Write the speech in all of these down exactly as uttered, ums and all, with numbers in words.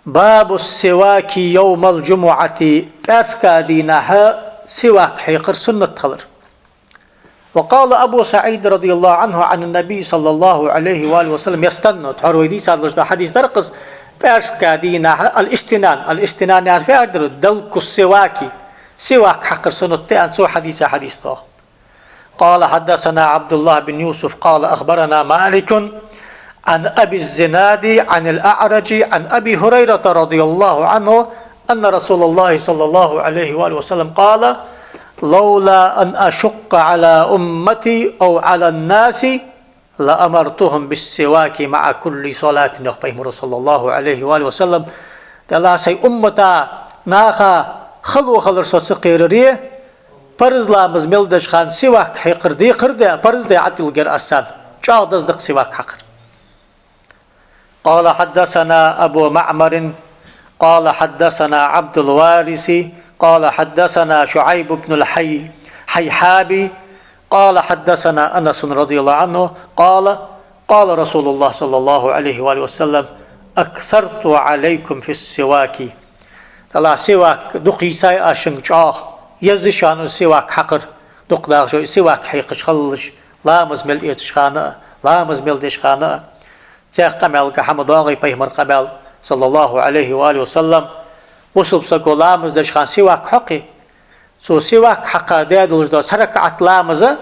باب السواك يوم الجمعة, пӀаьраска дийнахьа сивак хьекхар суннат хилар. وقال أبو سعيد رضي الله عنه عن النبي صلى الله عليه وآله وسلم يستن, тхьовра вай дийцадалаш дола хьадис дар-кх из, пӀаьраска дийнахьа الاستنان, الاستنان яхар фу яхар да? دلك السواك, сивак хьекхар суннат да аьнна цо хьадийца хьадис да. قال حدثنا عبد الله بن يوسف قال أخبرنا مالك عن أبي الزناد عن الأعرج عن أبي هريرة رضي الله عنه أن رسول الله صلى الله عليه وآله وسلم قال: لولا أن أشق على أمتي أو على الناس لأمرتهم بالسواك مع كل صلاة, йоах пайхамаро, صلى الله عليه وآله وسلم. Далла, сай уммата наха хало хилар со ца кхераре, парз ламаз мел деча хана сивак хьекхар декхар а даь, парз а даь Ӏотилларгьяр аз царна. ЧӀоагӀа деза да-кх сивак хьекхар. قال حدثنا أبو معمر قال حدثنا عبد الوارث قال حدثنا شعيب بن الحي-، حيحابي قال حدثنا أنس رضي الله عنه قال: قال رسول الله صلى الله عليه وآله وسلم: أكثرت عليكم في السواك. Далла, сивак дукха йийцай аз шуга чӀоагӀа, еза шоана сивак хьекхар, дукха дахаш сивак хьекхаш хилалаш, ламаз мел эцача хана а, ламаз мел деча хана а. Цох къамаьл га хӀама доагӀий пайхамара къамаьл, صلى الله عليه وآله وسلم. Бусалба саго ламаз деча хана сивак хьокхий, цо сивак хьекха даь долаш дола цхьа ракаӀат ламаз а,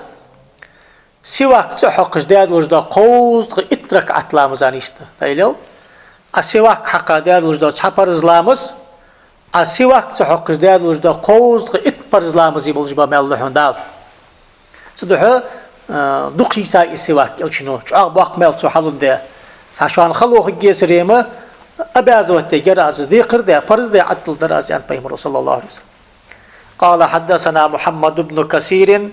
сивак ца хьокхаш даь долаш дола кховзткъеи итт ракаӀат ламаза нийса да. Даилел, Ӏа сивак хьекха даь долаш дола цхьа парз ламаз, Ӏа сивак ца хьокхаш даь долаш дола кховзткъеи итт парз ламазий болаш ба маьл лу хьона Дала. Цудухьа, а, дукха йийцай из сивак Элчано, чӀоагӀа боккха маьл цо хьалун де. Цхьа шоана хало хургьяцаре-м обязывать дергьяр аз, декхар а даь, парз а даь Ӏотилларгдар аз, аьннад пайхамаро, صلى الله عليه وسلم. قال حدثنا محمد بن كثير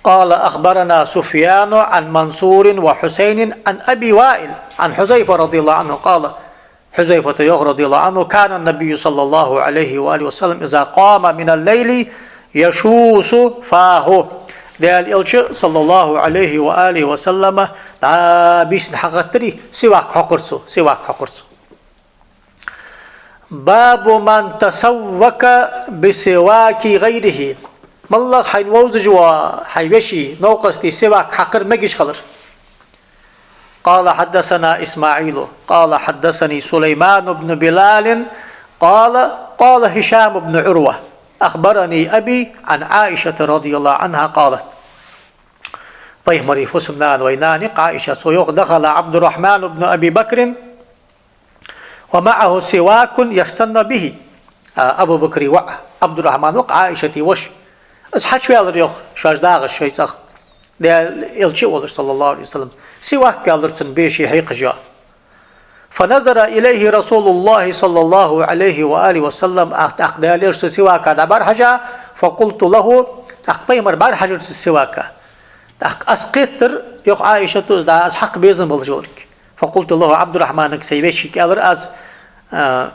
قال أخبرنا سفيان عن منصور وحسين عن أبي وائل عن حذيفة رضي الله عنه قال, Хьузайфата йоах, رضي الله عنه: كان النبي صلى الله عليه وآله وسلم إذا قام من الليل يشوص فاه. Даьла Элча, صلى الله عليه وآله وسلم, дӀа бийсанна хьалгӀеттаре, сивак хьокхар цо, сивак хьокхар цо. باب من تسوك بسواك غيره. МаллагӀа хьайна вовзаш вола хьай веший, новкъостий сивак хьекхар мегаш хилар. قال حدثنا إسماعيل قال حدثني سليمان بن بلال قال قال هشام بن عروة أخبرني أبي عن عائشة رضي الله عنها قالت. Пайхамара фусам-нана, вай нана я-кх Ӏайша, цо йоах: دخل عبد الرحمن بن أبي بكر ومعه سواك يستن به. А, Абу Бакра воӀ Ӏабдуррахьман ва-кх Ӏайшата воша. Из хьачуваьлар, йоах, шоаш дагӀаш шоай цӀагӀа. Даьла Элча а волаш, صلى الله عليه وسلم, сивак яьлар цун беший хьекхаш, йоах. فنظر إليه رسول الله صلى الله عليه وآله وسلم, а, тӀаккха Даьла Элча цу сивака дӀабӀарахьежа, فقلت له, тӀаккха пайхамар бӀарахьежар цу сивака. ТӀаккха аз кхийттар, йоах Ӏайшата, из дӀа аз хьакха безам болаш волга. فقلت له, Ӏабдуррахьманага, сай вешийга аьлар аз, а: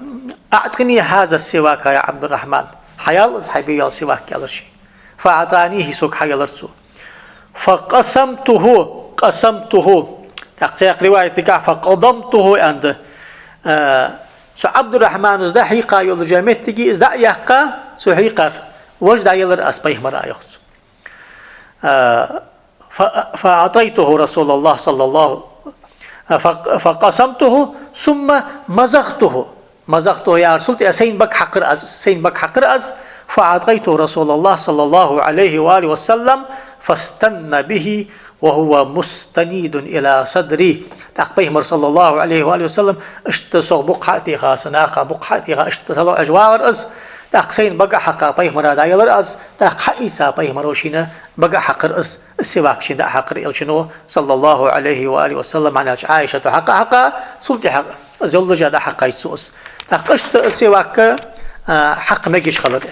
أعطني هذا السواك يا عبد الرحمن, хьаял из хьай бе йола сивак, аьлар ше. فأعطانيه, сога хьаелар цо. فقصمته, قصمته. ТӀаккха цхьаькха риваятагахь فقضمته аьнна да. А, цу Ӏабдуррахьмана из дӀахьийкха йолча моттиге из дӀа а яьккха, цо хьийкхар, вож дӀаелар аз пайхамара, йоах цо. А, ف-، فأعطيته رسول الله صلى الله، ف-، فقصمته ثم مزغته. مزغته яхар султӀе сайна бага хьекхар аз, сайна бага хьекхар аз, فأعطيته رسول الله صلى الله عليه وآله وسلم فاستن به وهو مستند إلى صدري. ТӀаккха пайхамар, صلى الله عليه وآله وسلم, иштта сох букъ хьа а теха, са наха букъ хьа а теха, иштта салоӀаш вагӀар из. ТӀаккха сайна бага хьекха пайхамара дӀаелар аз, тӀаккха хьаийца пайхамаро шийна бага хьекхар из, из сивак шийна дӀа а хьекхар Элчано, صلى الله عليه وآله وسلم, хӀана аьлча Ӏайшата хьакха а хьекха, султӀе хьакха, из йоллаше дӀахьекхай цо из. ТӀаккха иштта из сивак, а, хьекха мегаш хилар.